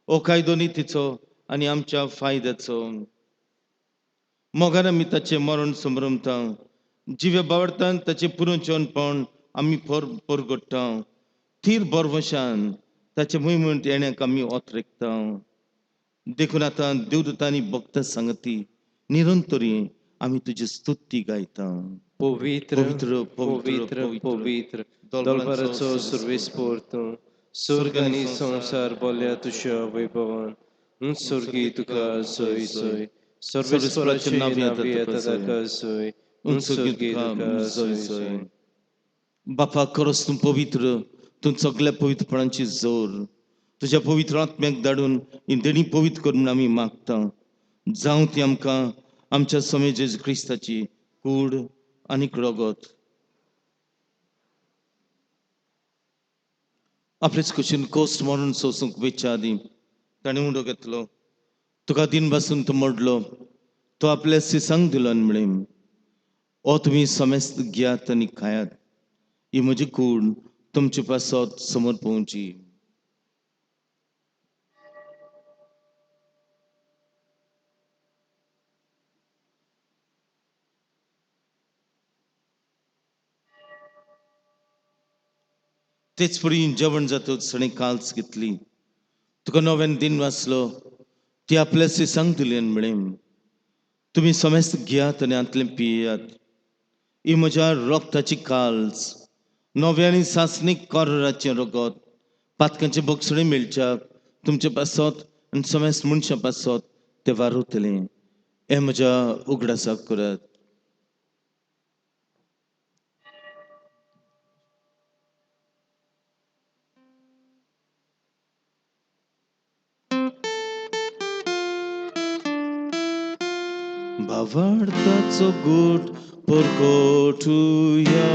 S2: हो कायदो नितीचो आनी आमच्या फायद्याचो. मोगान आमी ताचें मरण संभ्रमता, जिव्या बावडतान ताचें पुरोचनपण आमी परगट्टा, थीर बरवशान ताचे मुयमूण येण्याक आमी ओतरेकता. देखून आतां देवदूतांनी भक्त सांगती निरंतरी आमी तुजी स्तुती गायता.
S3: पवित्र
S2: पवित्र,
S3: पवित्र
S2: पवित्र,
S3: पवित्र दोलबाराचो सर्वेस्पोर तूं, स्वर्ग आनी संवसार बोल्ल्या तुज्या वैभवान. स्वर्गी तुका सोय सोय, सर्वेस्पोराचे नांव येता ताका सोय, स्वर्गी तुका सोय सोय.
S2: बापा, खरोच तूं पवित्र, तूं सगल्या पवित्रपणाची जोर. तुज्या पवित्र आत्म्याक धाडून ही देणी पवित्र कर म्हूण आमी मागता. जावं ती आमकां आमच्या स्वामी जेजू क्रिस्ताची कूड आनी रगत. आपलेच कुशीन कोस्ट मरण सोसूंक वेच्या आदीं ताणें उडो घेतलो, तुका दिन पासून तो मोडलो, तो आपल्या सिसांक दिलो आनी म्हळें, ओ तुमी समेस्त घेयात आनी खायात, ही म्हजी कूड तुमचे पासत समोर पळोवची. तेच परी जेवण जातच ताणें काल्स घेतली, तुका नव्यान दिन वाचलो, ती आपल्या सिसांक दिली आनी म्हळें, तुमी समेस्त घेयात आनी हांतलें पियात. ही म्हज्या रोगताची काल्स, नव्या आनी सासणीक कोराचें रगत, पातकांचे बक्षणी मेळच्याक तुमचे पासत आनी समेस्त मनशां पासत तें वारवतलें. हें म्हज्या उगडासाक करात. भावार्थाचो गोट परकोटुया.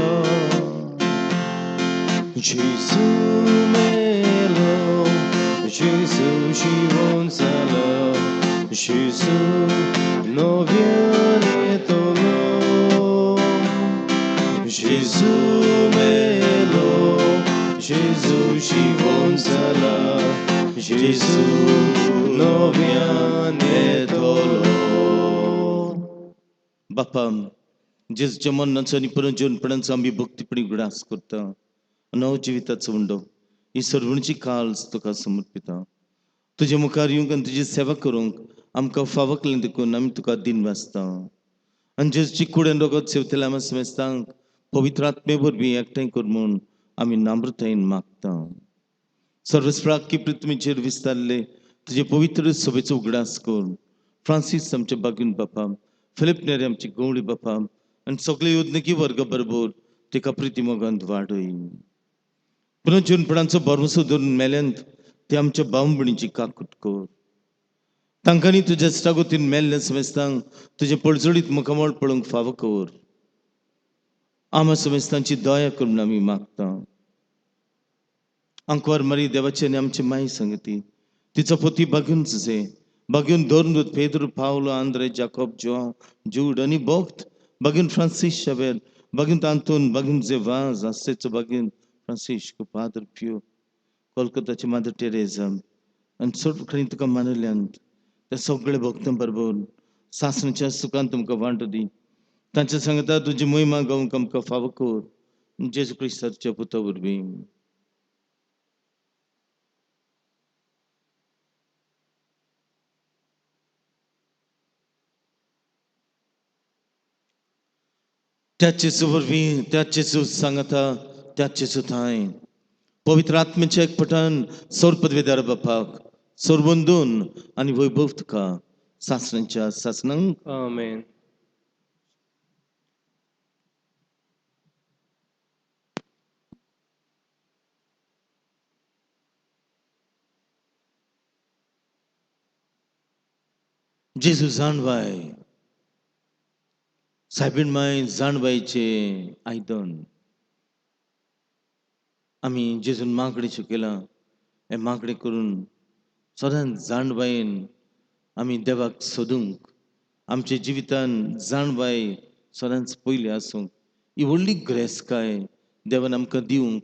S3: जेजू मेलो, जेजू जिवन जाला, जेजू नव्यान येतलो. जेजू मेलो, जेजू जिवन जाला, जेजू नव्यान येतलो.
S2: बापा, जेजूच्या मरणाचो आनी पुनर्जीवनपणाचो आमी भक्तीपणी उगडास करता. नव जिविताचो उंडो ही सर्वणची काल्स तुका समर्पिता. तुजे मुखार येवंक आनी तुजी सेवा करूंक आमकां फावो केलें देखून आमी तुका दिन वाचता. आनी जेजूची कूड आनी रगत सेवतल्या आमी समेस्तांक पवित्र आत्मे वरवीं एकठांय कर म्हूण आमी नम्रतायेन मागता. सर्वस्प्राक की पृथ्वीचेर विस्तारले तुजे पवित्र सभेचो उगडास कर. फ्रांसीस आमचे बागीन बापा, फिलीप नेरी आमची गवळी बापा आनी सगळे योजनकी वर्ग बरोबर तिका प्रिती मोगांत वाडय. पुनर्जीवनपणाचो भरवंसो धरून मेल्यांत ते आमच्या भावभणीची काकूट कर. तांकांनी तुज्या स्टागोतीन मेल्ल्या समेस्तांक तुजें पळजडीत मुखामळ पळोवंक फावो कर. आमा समेस्तांची दया करून आमी मागता. आंकवार मारी देवाची आनी आमची माय सांगती तिचो पोती बागून जुजे, बागून धरून पेद्रू, पावलो, आंद्रे, जाकोब, जोआव, जूड आनी भक्त, बागून फ्रांसीस शावेर, बागून तांतून, बागून जेवाज, आस्तेचो बागून फ्रांसिस्को, पादर पियो, कोलकाताची मादर टेरेजा आनी चड खंय तुका मानल्यान त्या सगळे भक्तां बरोबर सासणाच्या सुखान तुमकां वांटो दी. तांच्या सांगता तुजी मोहिमा गावंक आमकां फावो कर. जेजू क्रिस्ताच्या पुता वरवीं. त्या जेजू वरवीं, त्या जेजू सांगता, त्या जेजू थांय पवित्र आत्म्याच्या एकपटान सौर पदवेदार बापाक सोरबंदून आनी वैभव तुका सासणाच्या सासणांक.
S3: आमेन.
S2: जेजू जाणवाय, सायबीण माय जाणवायचे आयदन. आमी जेजून मागणें शिकयलां. हें मागणें करून सदांच जाणवायेन आमी देवाक सोदूंक, आमच्या जिवितान जाणवाय सदांच पयली आसूंक, ही व्हडली ग्रेसकाय देवान आमकां दिवंक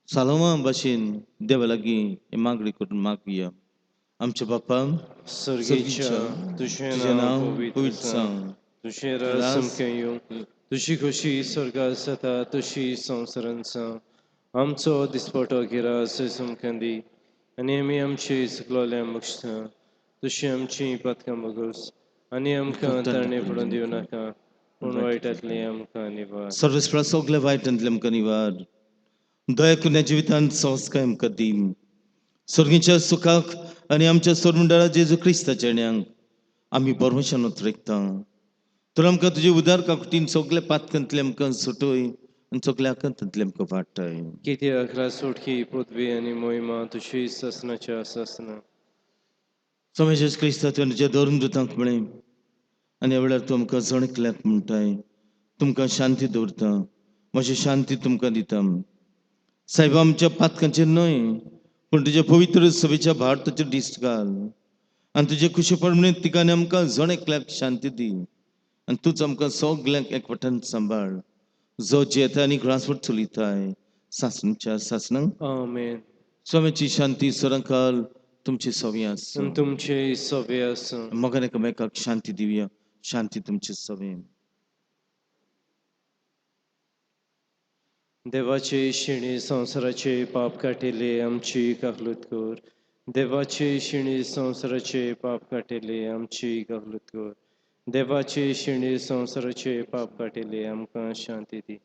S2: सालोमा भाशेन देवा लागीं हें मागणें करून मागया. आमच्या बापा
S3: सर्गेच्या, तुजें नांव पवित्र जावं, तुजें राज सामकें येवं, तुजी खोशी स्वर्गार जाता तशी संवसारांत जावं. आमचो दिसपटो गिरास सामकें दी आनी आमी आमचे चुकलोल्या बक्षता तशी आमची पातकां बगस आनी आमकां ताणे पडून दिवं नाका, पूण वायटांतलें आमकां निवार.
S2: सर्वस्प्रा सगल्या वायटांतलें आमकां निवार. दया करून ह्या जिवितांत संस्कार आमकां दी. सर्गीच्या सुखाक आनी आमच्या सोरमंडळा जेजू क्रिस्ताच्या येण्याक आमी बरवशान उतरेकता. तर आमकां तुजे उदार काकुटीन सगल्या पातकांतलें आमकां सुटय आनी सगल्या आकांतांतलें आमकां वाटाय.
S3: कित्याक सुटकी पृथ्वी आनी मोहिमा तुजी सासणाच्या सासना.
S2: स्वामी जेजू क्रिस्ता तुवें तुज्या धरून दुतांक म्हळें आनी ह्या वेळार तूं आमकां जण एकल्याक म्हणटाय, तुमकां शांती दवरता, म्हजी शांती तुमकां दिता. सायबा, आमच्या पातकांचेर न्हय पूण तुज्या पवित्र सभेच्या भारताचेर दिश्ट घाल आनी तुजे खुशी प्रमाणे तिका आनी आमकां जण एकल्याक शांती दी आनी तूंच आमकां सगल्यांक एकवटान सांबाळ, जो जियेता आनी ग्रासवर चलयताय सासणाच्या सासणांक.
S3: आमेन.
S2: स्वामीची शांती सदांकाल तुमची सवी आसूं.
S3: आनी तुमचे सवे आसूं.
S2: मगान एकामेकाक शांती दिवया. शांती तुमची सवी.
S3: देवाचे शिणी संवसाराचे पाप काटिले आमची काकलूत कर. देवाचे शिणी संवसाराचे पाप काटिले आमची काकलूत कर. देवाची शिंडी संवसाराचे पाप काटिले आमकां शांती दी.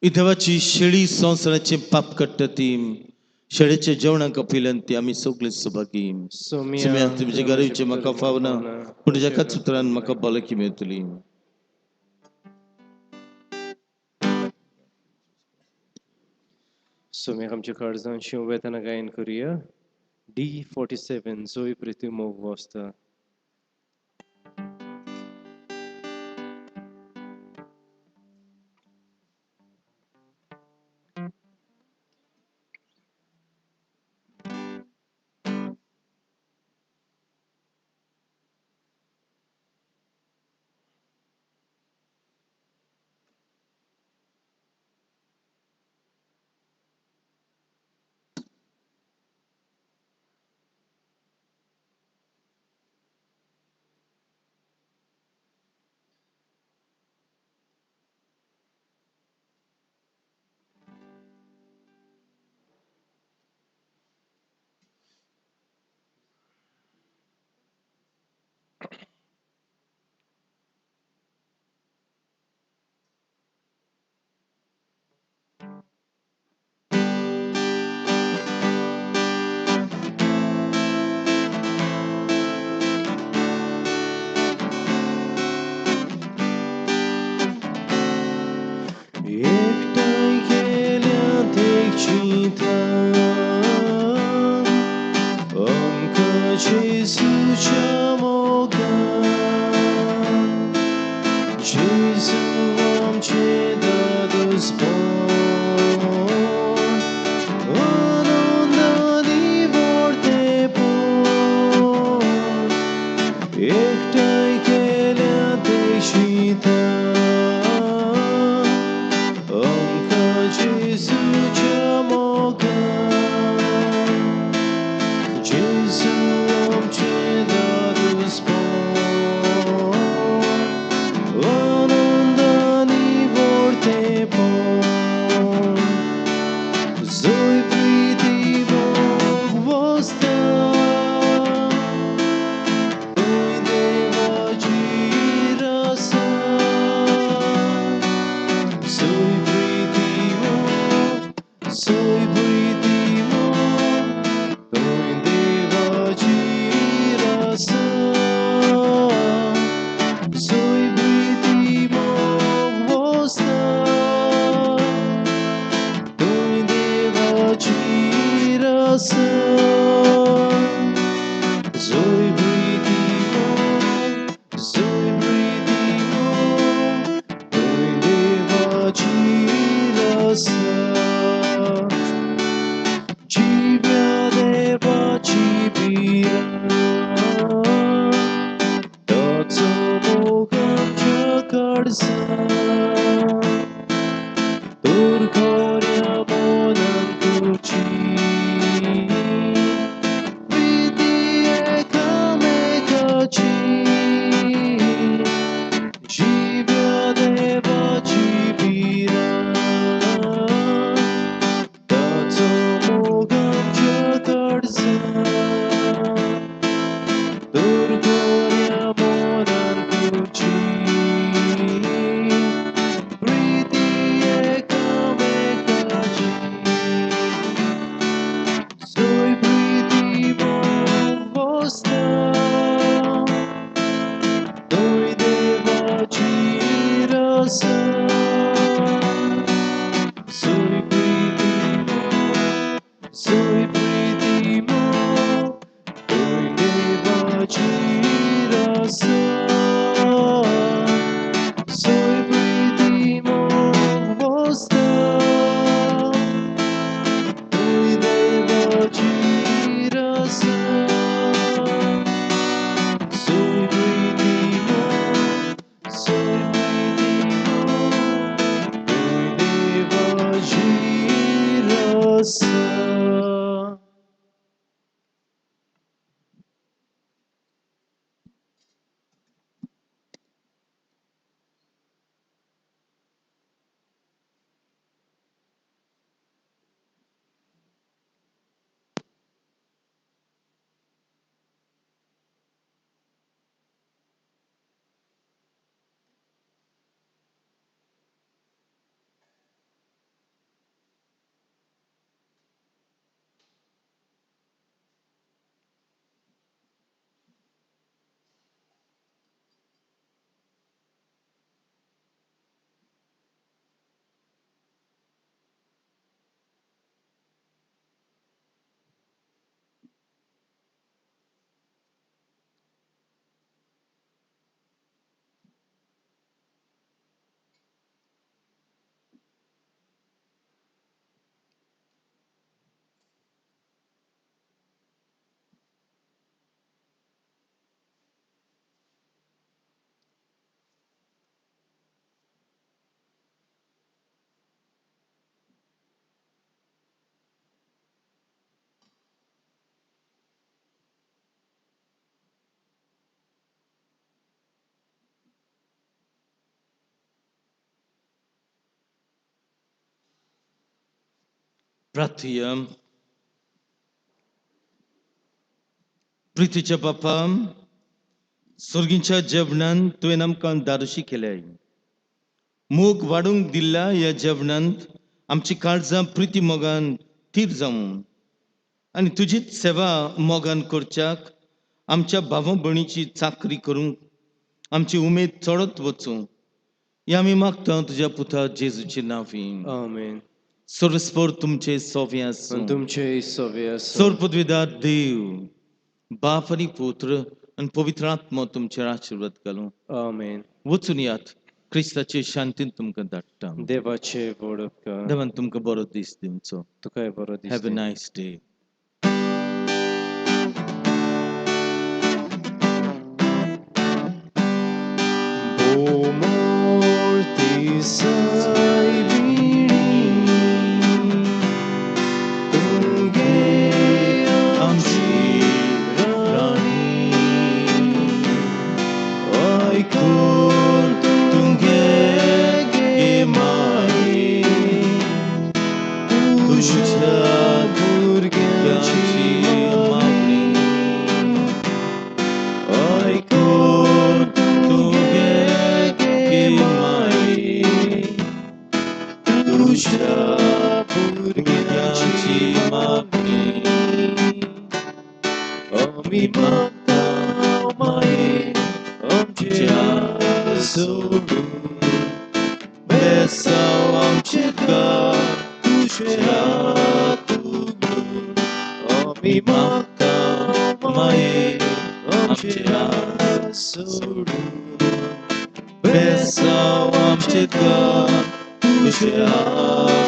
S2: ही देवाची शेळी संवसाराचे पाप काडटा ती शेळेच्या जेवणाक आपयल्यान ती आमी सगळीं सभागी.
S3: सोम्या,
S2: तुमच्या घराचे म्हाका फावना, पूण तुज्या एकाच उतरान म्हाका भलायकी मेळटली.
S3: सोम्याक आमच्या काळजान शिव वेतना गायन करुया. D47 जोय प्रिती मोग वाजता. एकठांय केल्या देखचिता आमकां जेजूच्या मोगान, जेजू आमचें दादोसपण, आनंदानी व्हडतेपण. एकठांय केल्या देखचिता आमकां जेजूच्या मोगान, जेजू आमचें दादोसपण, आनंदानी व्हडतेपण. जोय प्रिती मोग वसता थंय देवाची रासा. जोय प्रिती मोग, जोय प्रिती मोग, थंय देवाची रासा. जोय प्रिती मोग वसता थंय देवाची रासा. जोय प्रिती मोग, जोय प्रिती मोग, थंय देवाची रासा. जिव्या देवाची पिराण, ताचो मोग आमच्या काळजान, तर खऱ्या मनान करची प्रिती एकामेकाची. जिव्या देवाची पिराण, ताचो मोग आमच्या काळजान, तर खऱ्या मनान करची प्रिती एकामेकाची. जोय प्रिती मोग वसता थंय देवाची रासा. जोय प्रिती मोग, जोय प्रिती मोग, थंय देवाची रासा. जोय प्रिती मोग वसता थंय देवाची रासा. जोय प्रिती मोग, जोय प्रिती मोग, थंय देवाची रासा.
S2: प्रार्थया. प्रितीच्या बापा, सर्गीच्या जेवणान तुवें आमकां दारुशी केल्याय. मोग वाडूंक दिल्ल्या ह्या जेवणांत आमची काळजां प्रिती मोगान थीर जावं आनी तुजीच सेवा मोगान करच्याक, आमच्या भाव भयणीची चाकरी करूंक आमची उमेद चडत वचूं, हें आमी मागता तुज्या पुता जेजूचे नांवी.
S3: आमेन.
S2: सर्वेस्पर तुमचे सोवे आसूं.
S3: आनी तुमचे सवे आसूं.
S2: सर्व पदवीदार देव, बाप आनी पुत्र आनी पवित्र आत्मो तुमचेर आशिर्वाद घालूं.
S3: आमेन.
S2: वचून यात, क्रिस्ताचे शांतीन तुमकां धाडटा.
S3: देवाचे व्हड उपकार.
S2: देवान तुमकां बरो दीस दिवचो.
S3: तुकाय बरो दीस.
S2: Have a nice day.
S3: Morti sai vini, तुगे
S2: आमची
S3: राणी, ऐकून
S2: तुमगे
S3: तुगे माये, तुझ्या भुरग्यांची मागणी, ऐकून तुगे माये, तुझ्या भुरग्यांची मागणी. आमी मागता माये, आमचे हात सोडून बेसांव आमचे दार तुझे हात उगडून. आमी मागता माये, आमचे हात सोडून बेसांव आमचे दार तुझे हात.